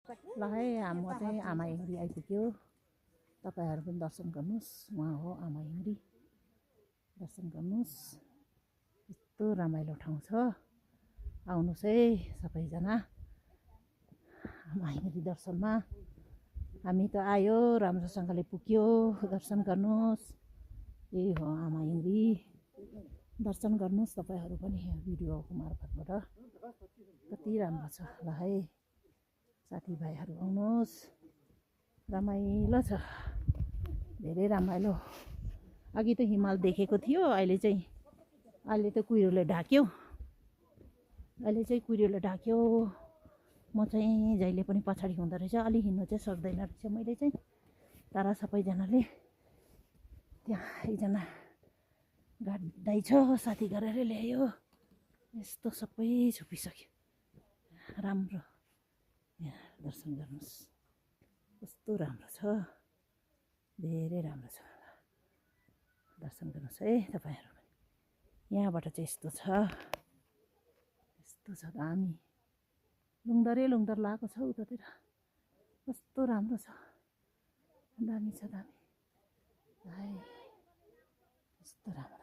ल है म चाहिँ आमा हिङ्री आइपुग्यो। तपाईँहरू पनि दर्शन गर्नुहोस्। उहाँ हो आमा हिङ्री, दर्शन गर्नुहोस्। यस्तो रमाइलो ठाउँ छ, आउनुहोस् है सबैजना आमा हिङ्री दर्शनमा। हामी त आयो, राम्रोसँगले पुग्यो। दर्शन गर्नुहोस्, यही हो आमा हिङ्री। दर्शन गर्नुहोस् तपाईँहरू पनि भिडियोको मार्फतबाट। कति राम्रो छ। ल है साथीभाइहरू आउनुहोस्, रमाइलो छ, धेरै रमाइलो। अघि त हिमाल देखेको थियो, अहिले त कुहिरोले ढाक्यो। म चाहिँ जहिले पनि पछाडि हुँदो रहेछ, अलि हिँड्नु चाहिँ सक्दैन रहेछ मैले चाहिँ। तर सबैजनाले त्यहाँ एकजना गाडी दाइ छ, साथी गरेर ल्यायो। यस्तो सबै छोपिसक्यो, राम्रो। यहाँ दर्शन गर्नुहोस्, कस्तो राम्रो छ, धेरै राम्रो छ। दर्शन गर्नुहोस् है तपाईँहरू पनि। यहाँबाट चाहिँ यस्तो छ दामी। लुङदरै लगाएको छ उतातिर, कस्तो राम्रो छ, दामी छ दामी। है यस्तो राम्रो।